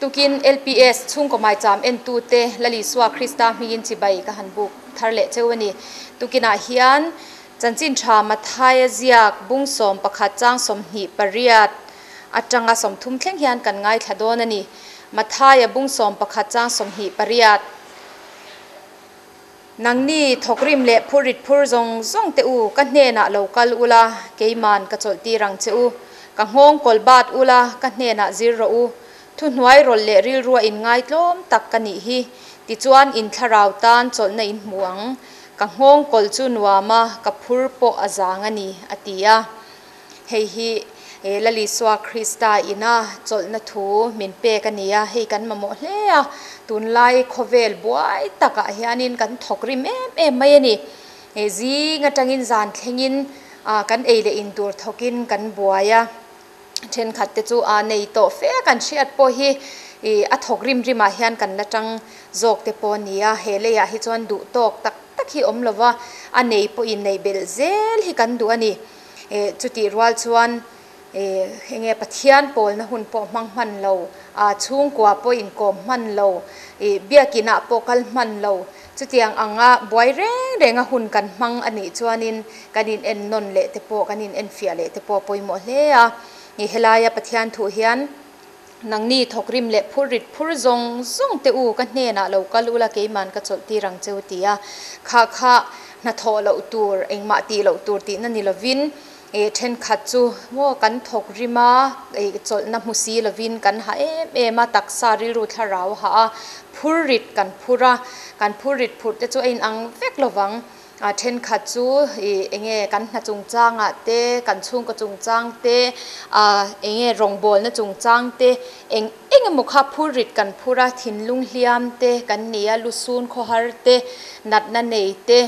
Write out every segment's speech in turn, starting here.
Tukin LPS chhungkaw maicham entute Lal Isua Krista hmingin chibai ka han buk thar leh cheu a ni. Tukinah hian Chanchin tha Mathaia ziak bung 11 chang 28 atanga 30 thleng hian kan ngaithla dawn a ni. Mathaia bung 11 chang 28. Nangni thawkrim leh phurrit phur zawng zawng te u, ka hnenah lo kal ula, keiman ka chawlh tir ang che u. Ka nghawng kawl bat ula, ka hnenah zir rawh u. Thuhnuai rawlh leh rilrua inngaitlawm tak ka nih hi. Tichuan in thlarau tan chawlhna in hmu ang. Ka nghawng kawl chu nuam a, ka phur pawh a zang a ni, a ti a. Hei hi Lal Isua Krista ina chawlhna thu min pek a ni a, hei kan mamawh hle a, tunlai khawvel buai takah hianin kan thawk rim em em mai a ni. Zing atangin zan thlengin kan ei leh in tur thawkin kan buai a, thenkhat te chu a nei tawh fe kan hriat pawh hi a thawk rim rimah hian kan la tang zawk te pawh a ni a, he leiah hi chuan duh tawk tak tak hi awm lova, a nei pawhin neih belh zel hi kan duh a ni. Chutih rual chuan enge Pathian pawlna hun pawh hmang hman lo, chhungkua pawh inkawm hman lo, biakinah pawh kal hman lo, chutiang anga buai reng renga hun kan hmang a nih chuanin kan in en nawn leh te pawh, kan in enfiah leh te pawh a pawimawh hle a. Helaia Pathian thuh hian nangni thawkrim leh phurrit phur zawng zawng te u ka hnenah lo kal ula keiman ka chawlh tir ang cheu ti a, kha kha hnathawh loh tur engmah tih loh tur tihna ni lovin eh thenkhat chu maw kan thawk rim a, eh chawlhna hmu si lovin kan ha em em a, taksa rilru thlarau a ha a, phurrit kan phur a, kan phurrit phurh te chu a inang vek lovang. A thenkhat chu ih enge kan hna chungchangah te, kan chhungkaw chungchang te, ah enge rawngbawlna chungchang te, eng eng emaw kha phurrit kan phur a, thinlung hliam te kan ni a, lusun khawhar te, natna nei te,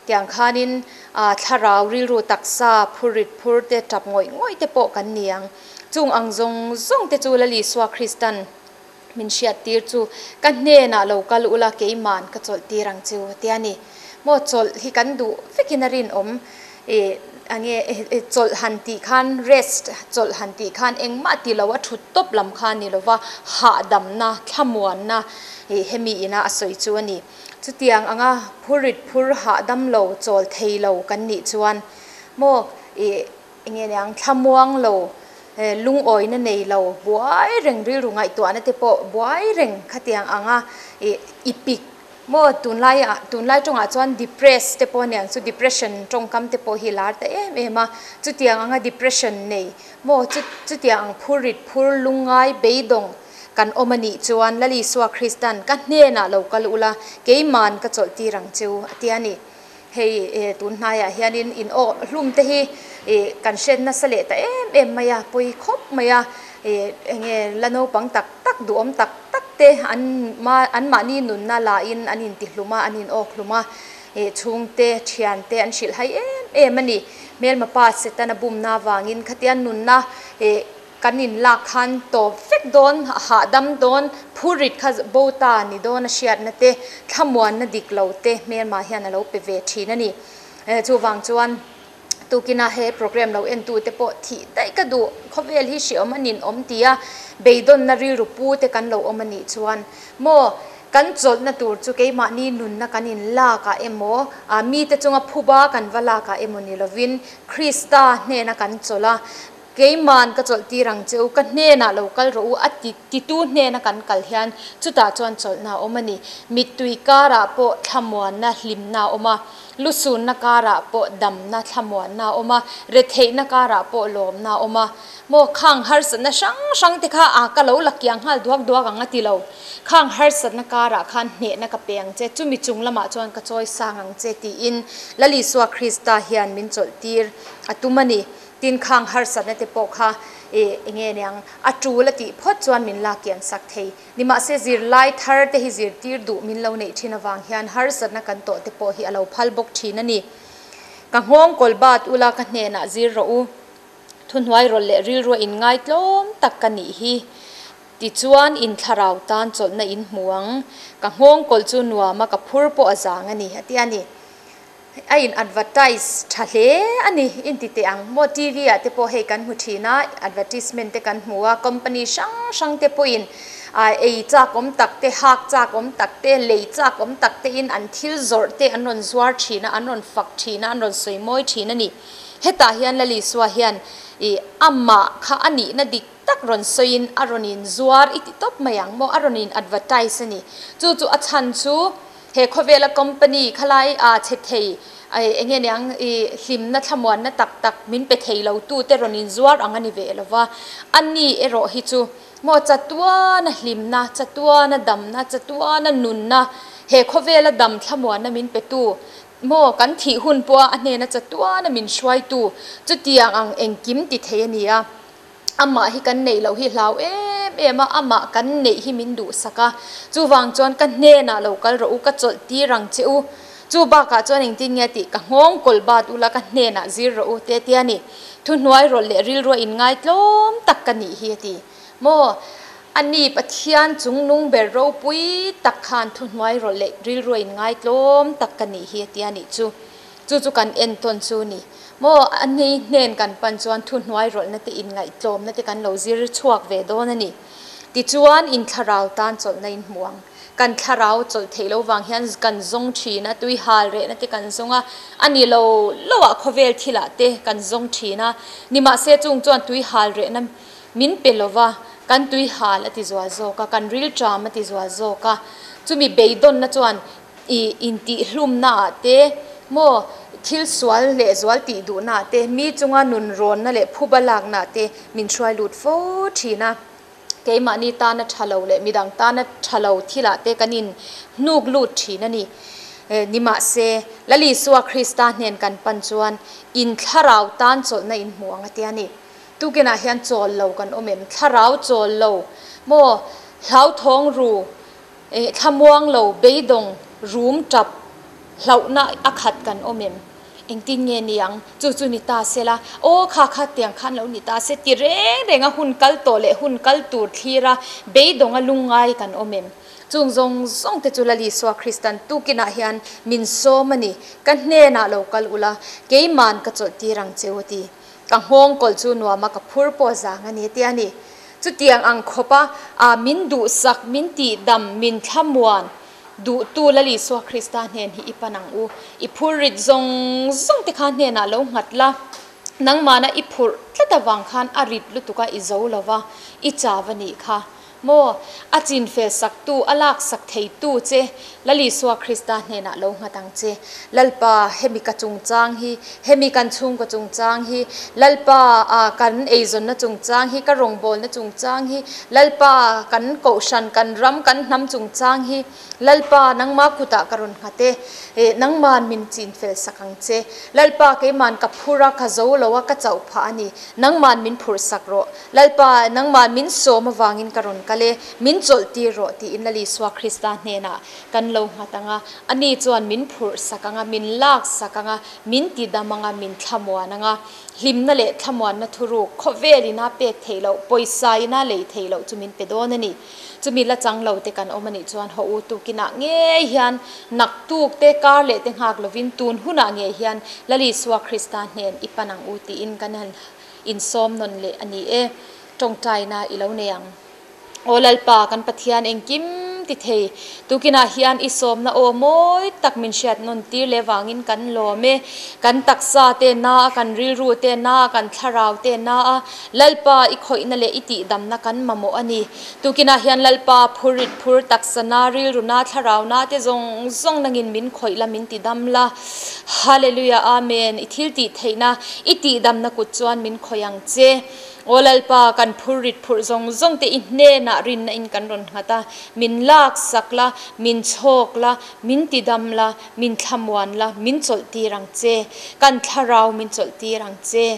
tiang khanin ah thlarau rilru taksa phurrit phur te, tap ngawih ngawih te pawh kan ni ang. Chung ang zawng zawng te chu Lal Isua Kristan Min hriat tir chu ka hnenah lo kal ula keiman ka chawlh tir ang chu a tia ni. Maw chawlh hi kan duh vekin a rinawm ih ange chawlh han tih khan rest chawlh han tih khan engmah ti lo a thut tawp lam kha ni lova hahdamna thlamuanna ih hemi ina a sawi chu a ni. Chutiang anga phurit phur hahdam lo chawl thei lo kan nih chuan maw ih Enge niang thlamuang lo, lungawina nei lo, buai reng rilru ngaihtuahna te pawh buai reng khatiang anga i pik maw tunlai ah tunlai tawngah chuan depress te pawh aniang chu depression tawngkam te pawh hi lar ta em em a, chutiang anga depression nei maw chu chutiang ang phur rit phur lungngai beidawng kan awm anih chuan Lal Isua Kristan ka hnenah lo kal ula keiman ka chawlh tir ang cheu a tia ni. Hei tun hnaiah hianin in aw hlum te hi kan hriat nasa leh ta em em mai a, pawi khawp mai a, enge la naupang tak tak duhawm tak tak te an anmahni nunna lahin an intihlum a, an in awk hlum a, chhungte thiante an hrilh hai em em a ni. Hmelma pa Setana bumna avangin khatia nunna Kan in lak khan tawp vek dawn, hahdam dawn, phurrit kha bo ta ni dawn a hriatna te, thlamuanna dik lo te hmelmah hian a lo pe ve thin a ni. Chuvang chuan tukina he program lo entu te pawh thih daih ka duh, khawvel hi hriawm a nin awm tia beidawnna rilru pu te kan lo awm a nih chuan maw kan chawlhna tur chu keimahni nunna kan in lak ah emaw, mite chunga phuba kan va lak ah emaw ni lovin Krista hnena kan chawlh a, Keiman ka chawlh tir ang che u, ka hnenah lo kal rawh u, a ti titu hnena kan kal hian chutah chuan chawlhna a awm a ni. Mittui karah pawh thlamuanna hlimna a awm a, lusunna karah pawh damna thlamuanna a awm a, retheihna karah pawh lawmna a awm a. Maw khang harsatna hrang hrang te kha a ka lo la kiang nghal duak duak ang a ti lo. Khang harsatna karah khan hnehna ka pe ang che, chumi chung lamah chuan ka chawi sang ang che tiin Lal Isua Krista hian min chawlh tir a tum a ni. Tin khang harsatna te pawh kha ih enge niang a tul a tih phawt chuan min la kian sak thei. Nimahse zirlai thar te hi zirtir duh min lo neih thin avang hian harsatna kan tawh te pawh hi a lo phal bawk thin a ni. Ka nghawng kawl bat ula ka hnenah zir rawh u. Thuhnuai rawlh leh rilrua inngai tlawm tak ka nih hi. Tichuan in thlarau tan chawlhna in hmu ang. Ka nghawng kawl chu nuam a ka phur pawh a zang a ni a ti a ni. A in advertise tha hle a ni in ti teh ang maw TV ah te pawh hei kan hmu thin a advertisement te kan hmu a company hrang hrang te pawhin Ei chak awm tak te, hak chak awm tak te, lei chak awm tak te in an thil zawrh te an rawn zuar thin a, an rawn fak thin a, an rawn sawi mawi thin a ni. Hetah hian Lalisua hian ih amah kha a nihna dik tak rawn sawiin a rawn in zuar i ti tawp mai ang maw, a rawn in advertise a ni. Chu chu a chhan chu he khawvela company khalai ah chhe thei eng nge niang ih hlimna thlamuanna tak tak min pe thei lo tu te rawn in zuar ang a ni ve lo va, a ni erawh hi chu Maw chatuana hlimna, chatuana damna, chatuana nunna, he khawvela dam thlamuanna min petu, maw kan thih hun pawha a hnena chatuana min hruaitu, chutiang ang engkim ti thei a ni a. Amah hi kan neih loh hi hlau em em a, amah kan neih hi min duhsak a. Chuvang chuan ka hnenah lo kal rawh u, ka chawlh tir ang che u. Chu bakah chuan engtin nge tih ka nghawng kawl bat ula ka hnenah zir rawh u te tia ni. Thuhnuai rawlh leh rilrua inngai tlawm tak ka nih hi a ti. Maw? A ni Pathian chung nung ber ropui tak khan thuhnuai rawlh leh rilrua inngai tlawm tak ka nih hi a ti a nih chu. Chu chu kan entawn chu ni. Maw? A ni hnen kan pan chuan thuhnuai rawlhna te inngaihtlawmna te kan lo zir chhuak ve dawn a ni. Tichuan inthlarau tan chawlhna in hmu ang. Kan thlarau chawlh theih lo vang hian kan zawng thin a, tui hal rehna te kan zawng a, a ni lo lo ah khawvel thil ah te kan zawng thin a, nimahse chung chuan tui hal rehna min pe lo va, kan tui hal a ti zual zawk a, kan rilṭam a ti zual zawk a, chumi beidawnna chuan ih intihhlumna ah te maw thil sual leh zual tih duhna ah te, mi chunga nunrawnna leh phuba lakna ah te min hruai lut fo thin a. Keimahni tana tha lo leh midang tana tha lo thilah te kan in hnuk lut thin a ni. Nimahse, Lal Isua Krista hnen kan pan chuan in thlarau tan chawlhna in hmu ang a tia ni. Tukinah hian chawl lo kan awm em? Thlarau chawl lo maw? Hlauthawng ru, thlamuang lo, beidawng, rum tap, hlauhna a khat kan awm em? Engtin nge ni ang? Chu chu ni ta se la, aw kha kha tiang khan lo ni ta se ti reng reng a hun kal tawh leh hun kal tur thlir a beidawng a lungngai kan awm em? Chung zawng zawng te chu Lal Isua Kristan tukinah hian min sawm a ni, ka hnenah lo kal ula, keiman ka chawlh tir ang che u ti. Ka nghawng kawlh chu nuam a ka phur pawh zang a ni ti a ni. Chutiang ang khawp a a min duhsak, min tihdam, min thlamuan, Duhtu Lal Isua Krista hnen hi i pan ang u. I phurrit zawng zawng te kha hnenah lo nghat la, nangmahna i phurh tlat avang khan a rit lutuk a i zo lo va, i chav a nih kha. Maw? A chinfel saktu, a laksak theitu che Lal Isua Krista hnenah lo nghat ang che. Lalpa, hemi ka chungchang hi, hemi kan chhungkaw chungchang hi, Lalpa, a kan eizawnna chungchang hi, ka rawngbawlna chungchang hi, Lalpa, kan kohhran, kan ram, kan hnam chungchang hi, Lalpa, nangma kutah ka rawn nghat e, eh, nangma'n min chin fel sak ang che. Lalpa, keima'n ka phur a, ka zo lo a, ka chauh phah a ni. Nangma'n min phurh sak rawh. Lalpa, nangma'n min sawm avangin ka rawn kal e, min chawlh tir rawh, tiin Lal Isua Krista hnenah kan lo nghat ang a, ani chuan min phurh sak ang a, min lak sak ang a, min ti dam ang a, min thlamuan ang a. Hlimna leh thlamuanna thuruk, khawvel ina pek theih loh, pawisa ina lei theih loh chu min pe dawn a ni. Chumi la chang lo te kan awm a nih chuan haw u tukinah ngei hian naktuk te, kar leh te nghak lovin tun hunah ngei hian Lal Isua Krista hnen i pan ang u tiin kan han insawm nawn leh a ni e. Tawngtaina i lo nei ang. Aw Lalpa, kan Pathian engkim ti thei, tukinah hian i sawmna aw mawi tak min hriat nawn tir leh vangin kan lawm e. Kan taksa te na a, kan rilru te na a, kan thlarau te na a, Lalpa i khawihna leh i tihdamna kan mamawh a ni. Tukinah hian Lalpa phurrit phur taksa na, rilru na, thlarau na te zawng zawng nangin min khawih la, min tidam la. Hallelujah, Amen. I thil tih theihna, i tihdamna kut chuan min khawih ang che. Aw Lalpa, kan phur rit phurh zawng zawng te i hnenah rinna in kan rawn nghat a, min lak sak la, min chhawk la, min tidam la, min thlamuan la, min chawlh tir ang che. Kan thlarau min chawlh tir ang che.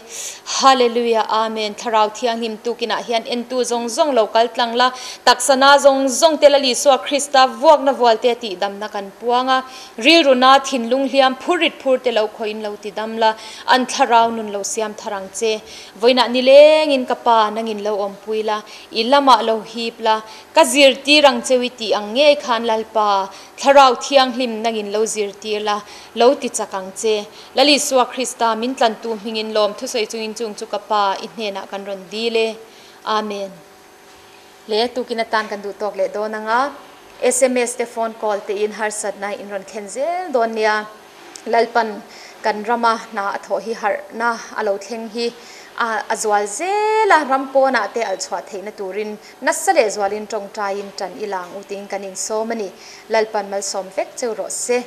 Hallelujah, Amen. Thlarau Thianghlim tukinah hian entu zawng zawng lo kal tlang la, taksa na zawng zawng te Lal Isua Krista vuakna vualte tihdamna kan puang a, rilru na thinlung hliam phur rit phur te lo khawiin lo tidam la, an thlarau nun lo siam thar ang che. Vawiinah nilengin ka pa nangin lo awmpui la, i lamah lo hip la, ka zirtir ang cheu i tih ang ngei khan Lalpa, Thlarau Thianghlim nangin lo zirtir la, lo ti chak ang che. Lal Isua Krista min tlantu hmingin lawm thusawi chungin chung chu ka pa i hnenah kan rawn dil e. Amen. Le tukin atan kan duh tawk leh dawn anga sms te phone call te in harsatna in rawn thlen zel dawn nia. Lalpan kan rama hna a thawh hi harhna a lo thleng hi a zual zel a, ram pawnah te alh chhuah theihna turin nasa leh zualin tawngtaiin tan i lang u tiin kan insawm a ni. Lalpan malsawm vek cheu rawh se.